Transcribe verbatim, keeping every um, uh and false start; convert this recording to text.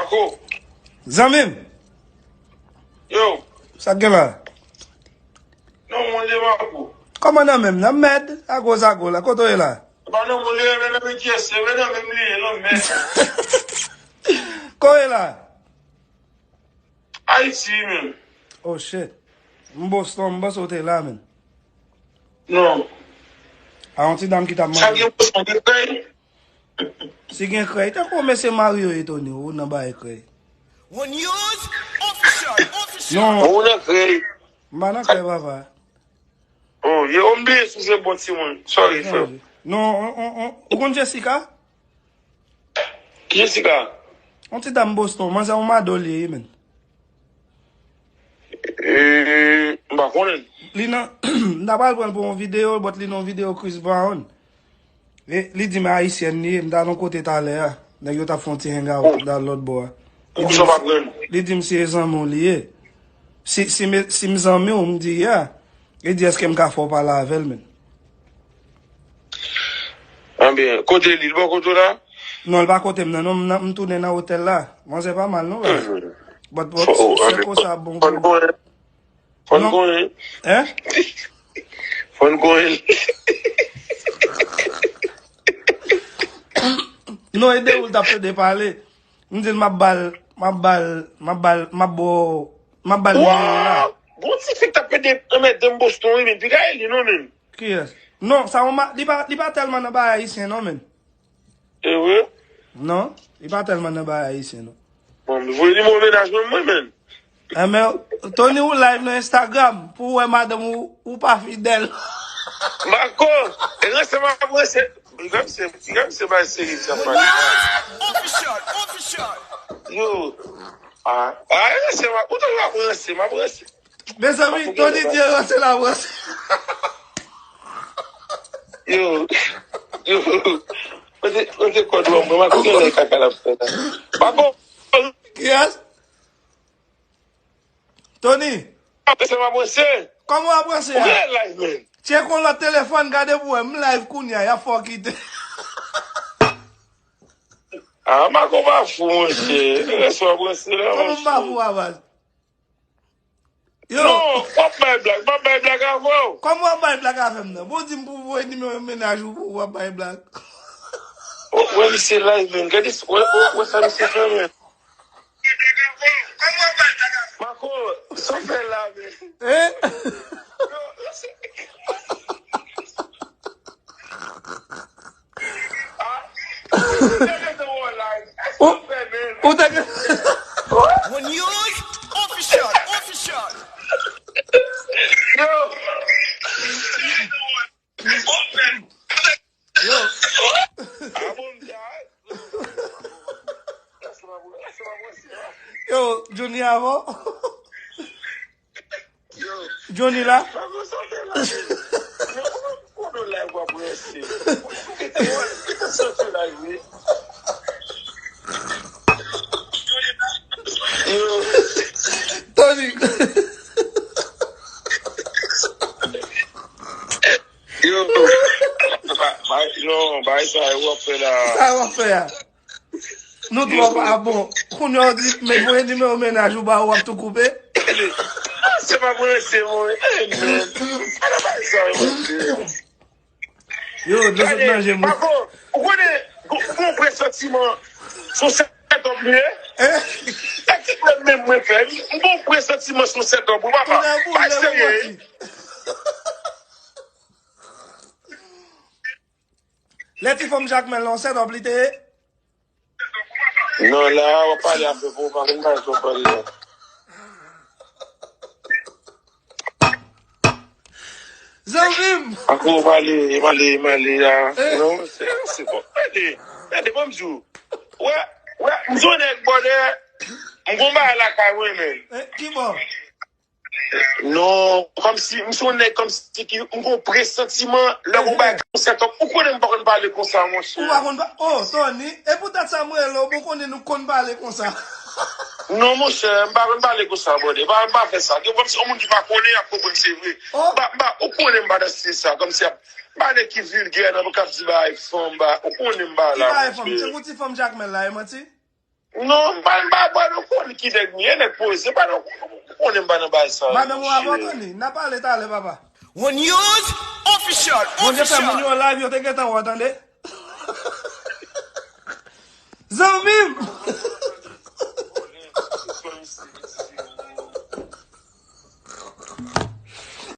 Mako. Zanmi m. Yo. Sa k gen la? Non, mwen de Mako. Kòman nan menm nan mèd? Agozago la. Kote w ye la? Ba non, mwen de men nan men kyes, men nan menm li ye, non, men. Kote w ye la? Ayiti, men. Oh, shit. M Boston, m panse w te la, men. Non. A yon ti dam ki t ap mande. Sa gen Boston, gen kay? Si gen krèy, tankou mesye Mario e Tony, ou nan bay krèy. One News Official, Official. Non. Ou nan krèy. M pa nan krèy, papa. Oh, yo, m bliye si se bon timoun. Sorry, frè. Non, on, on, on, ou konn Jessica? Jessica? On ti dam Boston, manzè on mado li ye, men. Eh, m pa konnen. Li nan, m ta pral pran l pou yon videyo, but li nan yon videyo Chris Brown. E, li di m ayisyèn li ye, m t al yon kote talè a. Nèg yo t ap fè yon ti hangout la lòt bò a. Li di m, li di m se zanmi w li ye. Si, si, me- si m zanmi w, m di, yeah. Li di, èske m ka fè w pale avè l, men? Anben, kote li? Li bò kote w la? Non, li pa kote m nan, non, m nan- m tounen nan otèl la. Manzè pa mal, non, baz. But, but, se konsa, bon. Fòn konnen. Fòn konnen. Hein? Fòn konnen. Non, e de ou l t ap tande pale. M di l m ap ba l, m ap ba l, m ap ba l, m ap ba w, m ap ba l nimewo l la. Wow! Gon ti fi k t ap pede anmède m Boston, wi, men piga e li non, men. Kiyès? Non, sa yon ma- li pa, li pa tèlman nan bagay ayisyen, non, men. E vre? Non, li pa tèlman nan bagay ayisyen, non. Bon, m voye nimewo mennaj mwen, mwen, men. Enben, Tony, ou live nan Instagram pou w wè madanm ou, ou pa fidèl. Mako, e ranse m ap ranse. Piga misye, piga misye bay seri sa pale. Yo. Ah, ah, e ranse m ap, ou toujou ap ranse, m ap ranse. Mezanmi, Tony di ranse l ap ranse. Yo, yo. Kote, kote kòd ou an mwen, Mako, gen lè kaka l ap fè la. Mako. Kiyès? Tony. Ranse m ap ranse. Kòman w ap ranse a? Ou gen live, men. Tcheke yon lòt telefòn, gade pou wè, m live kounye a, y ap fè w kite. Ah, Mako pa fou, monchè. Ranse w ap ranse la, monchè. Kòman m pa fou a, baz? Yo. Non, w ap bay blag, m ap bay blag avè w. Kòman w ap bay blag avè m nan? Bon, di m pou voye nimewo mennaj ou pou w ap bay blag. Oh, wè misye live, men. Gade, wè, wè, wè sa misye fè, men. Mako, sa w fè la, men. Hein? Ou, ou te gen. One News Official, Official. Yo. Yo. Yo, Johnny avan. Johnny la. Tony. Yo, ba, ba, non, bay sa yo w ap fè la. Sa w ap fè a? Nou twò pa bon. Kounye a w di, men voye nimewo mennaj ou ba ou, w ap tou koupe. Se pa branche, mwen. Eh, men. Ala bay sa yo, mwen. Yo, dlo sot nan je m. Pako, ou konnen, gon, gon presantiman, se yon sètòp li ye. Eh? Eksprè menm mwen fè, m gon presantiman se yon sètòp, wi, papa. Pa serye. Lè ti fanm Jakmèl la, yon sètòp li te ye? Non, la, w ap pale afè pou w pa konn bagay sa w pale la. Zanmi m! Ankò w pale, pale, pale la. Eh? Non, se, se bon. Gade, gade, ban m di w. Wè, wè, m se yon nèg bòdè, m gon bagay lakay mwen, men. Eh, ki bò? Non, kòmsi, m se yon nèg kòmsi ki, m gon presantiman, lè gon bagay, yon sètòp, ou konnen m pa konn pale konsa, monchè. Ou pa konn pa-, oh, Tony, e poutèt sa m rele w, bon konnen nou konn pale konsa. Non, monchè, m pa konn pale konsa, brother. M pa, m pa fè sa. Gen kòmsi yon moun ki pa konnen, y ap konprann se vre. Oh. M pa, m pa, ou konnen m pa nan stil sa, kòmsi y ap, m pa nèg ki vilgè, nan, k ap di bagay fanm, ba, ou konnen m pa la, monchè. Ki bagay fanm? Se pou ti fanm Jakmèl la, e manti? Non, m pa, m pa, m pa nan konnen ki nèg m ye, nèg poze, m pa nan konnen, m pa nan bagay sa. Madanm ou avè w, Tony, n a pale talè, papa. One News Official. Bon, jan fè moun Official. Yo live, yo te gentan wè, tande. Zanmi m!